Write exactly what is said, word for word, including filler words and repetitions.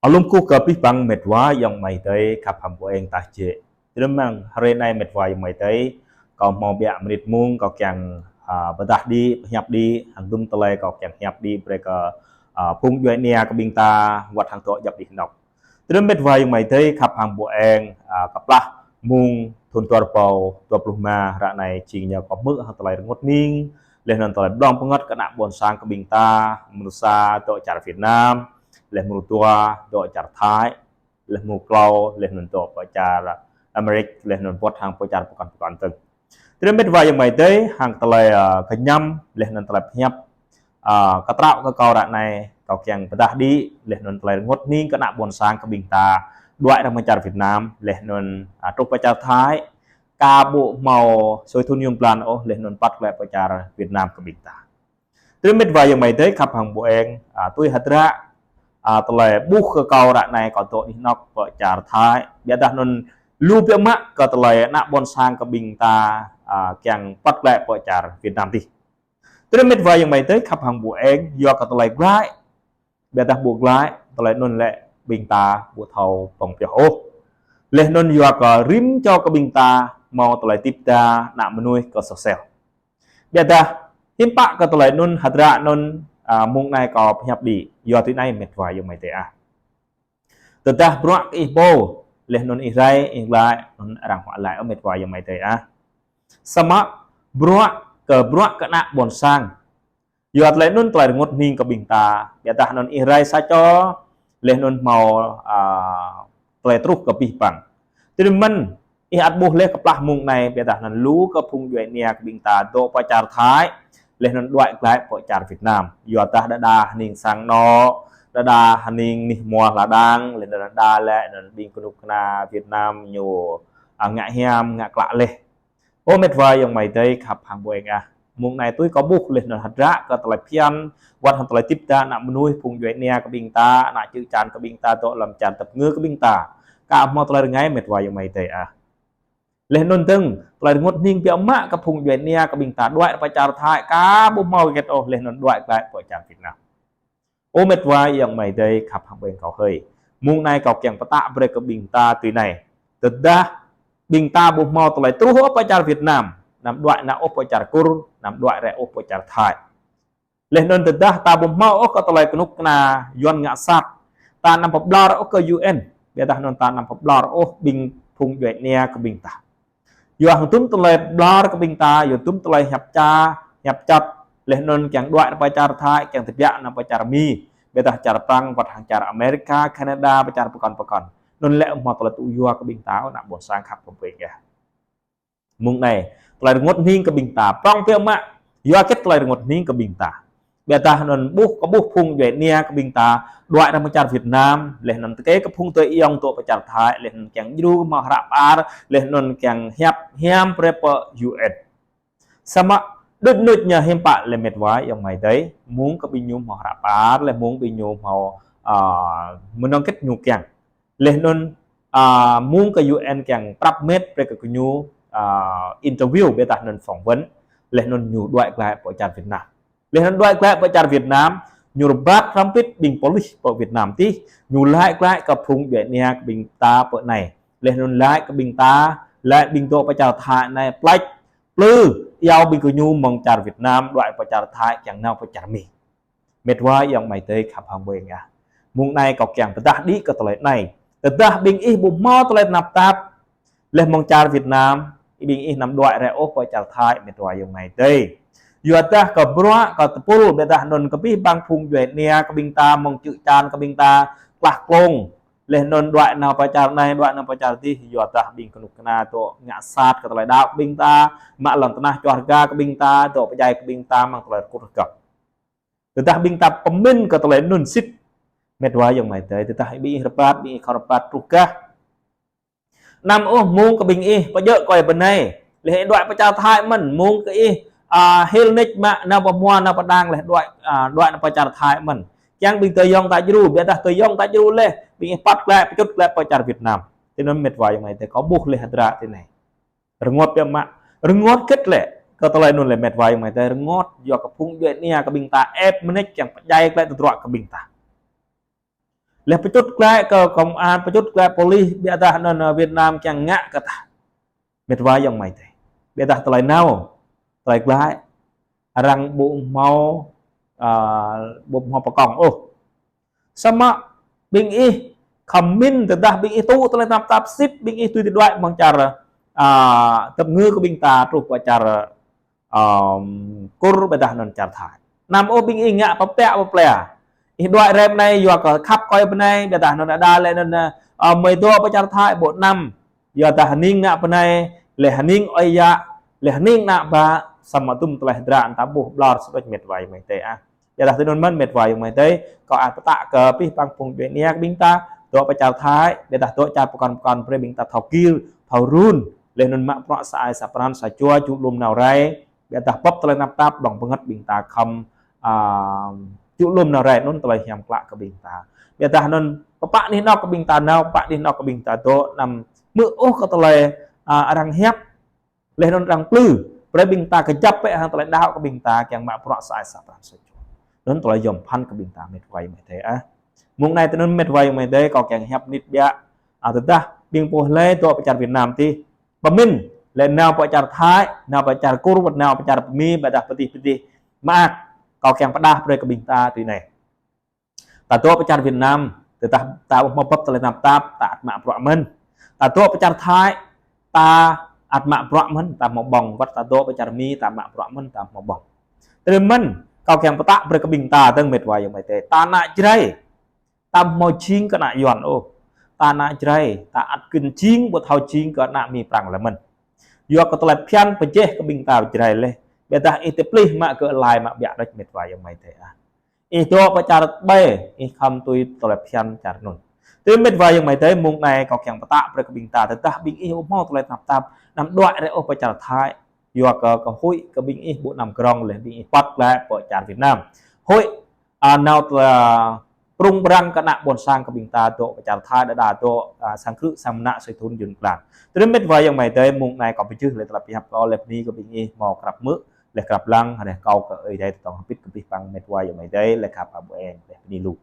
Alum kơ abih bang met wa ayŏng amai adơi khăp hăng ƀu eng tah jĕ. Tơdơi mơ̆ng hrơi anai met wa ayŏng amai adơi, kâo hmâo biă mơnit mông, kâo kiăng, a, pơdah đĭ, pơhiăp đĭ, hăng dŭm tơlơi kâo kiăng hiăp đĭ brơi kơ, a, phung djuai ania kơ ƀing ta, wơ̆t hăng tŏ djŏp anih anŏ. Tơdơi mơ̆ng met wa ayŏng amai adơi khăp hăng ƀu eng, a, kơplah mông thun dua rơbâo dua pluh rơma ră anai jing ñu kâo hmư̆ hăng tơlơi rơngot hning, laih anŭn tơlơi blŏng pơngăt kơ ană ƀôn sang kơ ƀing ta, mrô sa dŏ čar Việt Nam, laih mrô dua dŏ čar Thái, laih mrô klâo, laih anŭn dŏ pơ čar Amerik, laih anŭn wơ̆t hăng pơ čar pơkŏn pơkŏn tơ̆ng. Tơdơi mơ̆ng met wa ayŏng amai adơi, hăng tơlơi, a, kơñăm, laih anŭn tơlơi pơhiăp, a, kơtraŏ kơ kâo ră anai, kâo kiăng pơdah đĭ, laih anŭn tơlơi rơngot hning kơ ană ƀôn sang kơ ƀing ta, đuaĭ arăng pơ čar Việt Nam, laih anŭn, a, truh pơ čar Thái, ka ƀu hmâo sui thun yŭn blan ôh, laih anŭn păt glaĭ pơ čar Việt Nam kơ ƀing ta. Tơdơi mơ̆ng met wa ayŏng amai adơi khăp hăng ƀu eng, a, tui hơdră, a, tơlơi ƀuh kơ kâo ră anai kâo dŏ anih anŏ pơ čar Thái. Biă dah anŭn lu biă mă kơ tơlơi ană ƀôn sang kơ ƀing ta, a, kiăng păt glaĭ pơ čar Việt Nam tih. Tơdơi mơ̆ng met wa ayŏng amai adơi khăp hăng ƀu eng, yua kơ tơlơi glaĭ. Biă dah ƀu glaĭ, tơlơi anŭn lĕ ƀing ta ƀu thâo pơ̆ng pioh ôh. Laih anŭn yua kơ rĭm čô kơ ƀing ta hmâo tơlơi tip ta ană mơnuih kơ sôh sel. Biă dah, hiư̆m pă kơ tơlơi anŭn hơdră anŭn, a, mông anai kâo pơhiăp đĭ, yua tui anai met wa ayŏng amai adơi ah. Tơdah bruă kơ ih pô, laih anŭn ih rai, ih glaĭ, anŭn arăng huă laĭ ôh met wa ayŏng amai adơi ah. Samơ̆ bruă kơ, bruă kơ ană ƀôn sang. Yua tơlơi anŭn tơlơi rơngot hning kơ ƀing ta, biă dah anŭn ih rai sa čô, laih anŭn hmâo, a, tơlơi truh kơ abih bang. Tơdơi mơ̆n, ih ăt ƀuh laih kơplah mông anai, biă dah anŭn lu kơ phung djuai ania kơ ƀing ta dŏ pơ čar Thái, laih anŭn đuaĭ glaĭ pơ čar Việt Nam. Yua dah đơđa hơning sang anŏ, đơđa hơning anih hmua hla đang, laih anŭn đơđa lĕ anŭn ƀing kơnuk kơna Việt Nam ñu, a, ngă hiam, ngă klă laih. Ơ met wa ayŏng amai adơi khăp hăng ƀu eng ah. Mông anai tui kâo ƀuh laih anŭn hơdră kơ tơlơi phiăn, wơ̆t hăng tơlơi tip ta ană mơnuih phung djuai ania kơ ƀing ta, ană čư̆ čan kơ ƀing ta, dŏ lăm čar tơpơngư kơ ƀing ta. Ka hmâo tơlơi rơngai met wa ayŏng amai adơi ah. Laih anŭn dơ̆ng, tơlơi rơngot hning biă mă kơ phung djuai ania kơ ƀing ta đuaĭ pơ čar Thái, ka ƀu hmâo hơget ôh, laih anŭn đuaĭ glaĭ pơ čar Việt Nam. Ơ met wa ayŏng amai adơi khăp hăng ƀu eng kâo hơi. Mông anai kâo kiăng pơtă brơi kơ ƀing ta tui anai. Tơdah ƀing ta ƀu hmâo tơlơi truh ôh pơ čar Việt Nam, anăm đuaĭ nao ôh pơ čar Kur, anăm đuaĭ rai ôh pơ čar Thái. Laih anŭn tơdah ta ƀu hmâo ôh kơ tơlơi kơnuk kơna Yuan ngă sat, ta anăm pơƀlŏr ôh kơ U N, biă dah anŭn ta anăm pơƀlŏr ôh ƀing phung djuai ania kơ ƀing ta. Yua hăng dŭm tơlơi ƀlŏr kơ ƀing ta, yua dŭm tơlơi hiăp ča, hiăp čăt, laih anŭn kiăng đuaĭ pơ čar Thái, kiăng tơbiă nao pơ čar Mi, biă dah čar Prăng, wơ̆t hăng čar Amerika, Kanada, pơ čar pơkŏn pơkŏn. Anŭn lĕ hmâo tơlơi tŭ yua kơ ƀing ta, ană ƀôn sang khăp hăng ƀu eng ah. Mông anai, tơlơi rơngot hning kơ ƀing ta, prŏng biă mă, yua hơget tơlơi rơngot hning kơ ƀing ta. Biă dah anŭn ƀuh, kâo ƀuh phung djuai ania kơ ƀing ta, đuaĭ arăng pơ čar Việt Nam, laih anŭn tơkeng kơ phung tơi ayŏng dŏ pơ čar Thái, laih anŭn kiăng djru hmâo hră pơar, laih anŭn kiăng hiăp hiam brơi pơ U N. Samơ̆ đôč đôč ñu hiư̆m pă lĕ met wa ayŏng amai adơi, mông kơ ƀing ñu hmâo hră pơar, laih mông ƀing ñu hmâo, a, mơnơ̆ng hơget ñu kiăng. Laih anŭn, a, mông kơ U N kiăng prăp met brơi kơ ñu, a, interview biă dah anŭn phỏng vấn, laih anŭn ñu đuaĭ glaĭ pơ čar Việt Nam. Laih anŭn đuaĭ glaĭ pơ čar Việt Nam, ñu rơbat hrŏm hơbĭt ƀing polis pơ Việt Nam tih, ñu laĭ glaĭ kơ phung djuai ania kơ ƀing ta pơ anai. Laih anŭn laĭ kơ ƀing ta, laĭ ƀing dŏ pơ čar Thái anai, plač, plư, iâu ƀing gơñu mơ̆ng čar Việt Nam, đuaĭ pơ čar Thái, kiăng nao pơ čar Mi. Met wa ayŏng amai adơi khăp hăng ƀu eng ah. Mông anai kâo kiăng pơdah đĭ kơ tơlơi anai. Tơdah ƀing ih ƀu hmâo tơlơi tơnap tap, laih mơ̆ng čar Việt Nam, ƀing ih anăm đuaĭ rai ôh pơ čar Thái, met wa ayŏng amai adơi. Yua dah kơ bruă, kơ tơpul, biă dah anŭn kơ abih bang phung djuai ania kơ ƀing ta, mơ̆ng čư̆ čan kơ ƀing ta, klah klông. Laih anŭn đuaĭ nao pơ čar anai, đuaĭ nao pơ čar tih, yua dah ƀing kơnuk kơna dŏ ngă sat kơ tơlơi đaŏ kơ ƀing ta, mă lŏn tơnah čoh rơga kơ ƀing ta, dŏ pơdjai kơ ƀing ta, mơ̆ng tơlơi rơkut rơgŏp. Tơdah ƀing ta pơmĭn kơ tơlơi anŭn sĭt, met wa ayŏng amai adơi, tơdah ƀing ih rơbat, ƀing ih khŏm rơbat truh gah. Anăm ôh mông kơ ƀing ih pơjơ̆ kơi bơnai, laih đuaĭ pơ čar Thái mơ̆n, mông kơ ih, a, hil nik mă nao pơ hmua nao pơ đang laih đuaĭ, a, đuaĭ nao pơ čar Thái mơ̆n. Kiăng ƀing tơi ayŏng ta djru, biă dah tơi ayŏng ta djru laih, ƀing ih păt glaĭ, pơčut glaĭ pơ čar Việt Nam. Tui anŭn met wa ayŏng amai adơi, kâo ƀuh laih hơdră tui anai. Rơngot biă mă, rơngot hơget lĕ, kơ tơlơi anŭn lĕ met wa ayŏng amai adơi, rơngot yua kơ phung djuai ania kơ ƀing ta ĕp mơneč kiăng pơdjai glaĭ tơdruă kơ ƀing ta. Leh pơčŭt glaĭ kơ công an, pơčŭt glaĭ polis, biă dah anŭn, ơ, Việt Nam kiăng ngă kơ ta. Mĕt wa ayŏng amai adơi. Biă dah tơlơi nao, tơlơi glaĭ, arăng ƀu hmâo, ơ, ƀu hmâo pơkŏng ôh. Samơ̆ ƀing ih khăm min tơdah ƀing ih tŭ tơlơi tơnap tap sĭt, ƀing ih tui tơdruă mơ̆ng čar, ơ, tơpơngư kơ ƀing ta truh pơ čar, ơ, Kur biă dah anŭn čar Thái. Anăm ôh ƀing ih ngă pơpiă pơplĕ. Ih đuaĭ rem anai yua kơ khăp kơ ơi bơnai, biă dah anŭn đa lĕ anŭn, ơ, mơi dŏ pơ čar Thái ƀu anăm. Yua dah hơning ngă bơnai, leh hơning ơi yă, leh hơning ană bă, samơ̆ tum tơlơi hơdră ta ƀuh ƀlŏr sơđŭč mĕt wa ayŏng amai adơi ah. Biă dah tui anŭn mơ̆n mĕt wa ayŏng amai adơi, kâo ăt pơtă kơ abih bang phung djuai ania kơ ƀing ta, dŏ pơ čar Thái, biă dah dŏ čar pơkŏn pơkŏn brơi ƀing ta thâo kil, thâo run, leh anŭn mă bruă sa ai sa pran sa jua, jŭ lŏm nao rai, biă dah bưp tơlơi tơnap tap, dŏng bơngăt ƀing ta khăm, ơ, jŭ lŏm nao rai anŭn tơlơi hiam klă kơ ƀing ta. Biă dah anŭn pơpă anih anŏ kơ ƀing ta nao, pơpă anih anŏ kơ ƀing ta dŏ, anăm hmư̆ ôh kơ tơlơi, ơ, arăng hiăp, leh anŭn arăng plư, brơi ƀing ta kơjăp bĕ hăng tơlơi đaŏ kơ ƀing ta kiăng mă bruă sa ai sa pran sa jua. Anŭn tơlơi yom phăn kơ ƀing ta mĕt wa ayŏng amai adơi ah. Mơ̆ng anai tui anŭn mĕt wa ayŏng amai adơi, kâo kiăng hiăp mơnit biă. Ơ, tơdah ƀing pô hlơi dŏ pơ čar Việt Nam tih, pơmin, leh nao pơ čar Thái, nao pơ čar Kur, nao pơ čar pơmi, biă dah pơtih pơtih. Mơak, kâo kiăng pơdah brơi kơ ƀing ta tui anai. Ta dŏ pơ čar Việt Nam, tơdah ta ƀu hmâo bưp tơlơi tơnap tap, ta ăt mă bruă mơ̆n. Ta dŏ pơ čar Thái, ta ăt mă bruă mơ̆n, ta hmâo ƀơ̆ng, wơ̆t ta dŏ pơ čar Mi, ta mă bruă mơ̆n, ta hmâo ƀơ̆ng. Tơdơi mơ̆n, kâo kiăng pơtă brơi kơ ƀing ta dơ̆ng mĕt wa ayŏng amai adơi. Ta ană Jrai, ta hmâo jing kơ ană Yuan ôh. Ta ană Jrai, ta ăt kơnơ̆ng jing, ƀu thâo jing kơ ană Mi Prăng lơi mơ̆n. Yua kơ tơlơi phiăn pơjeh kơ ƀing ta Jrai leh. Biă dah ih tơplih mă kơ lai mă biă đôč mĕt wa ayŏng amai adơi ah. Ih dŏ pơ čar ƀai, ih khăm tui tơlơi phiăn čar anŭn. Tui mĕt wa ayŏng amai adơi, mơ̆ng anai kâo kiăng pơtă brơi kơ ƀing ta, tơdah ƀing ih ƀu hmâo tơlơi tơnap tap, anăm đuaĭ rai ôh pơ čar Thái. Yua kơ, kơ huĭ kơ ƀing ih ƀu anăm grong leh, ƀing ih păt glaĭ pơ čar Việt Nam. Huĭ, ơ, nao tơ, ơ, prung prăng kơ ană ƀôn sang kơ ƀing ta dŏ pơ čar Thái, đa đa dŏ, ơ, sang krư̆ sang mơnă sui thŭn jŭn blan. Tui anŭn mĕt wa ayŏng amai adơi, mơ̆ng anai kâo pơjưh leh tơlơi pơhiăp kâo leh bơni kơ ƀing ih hmâo krăp hmư̆, leh krăp lăng, hơdeh kâo kơ Ơi Adai tơtŏng hơbit kơ abih bang mĕt wa ayŏng amai adơi, leh khăp ƀu eng, leh bơni lu.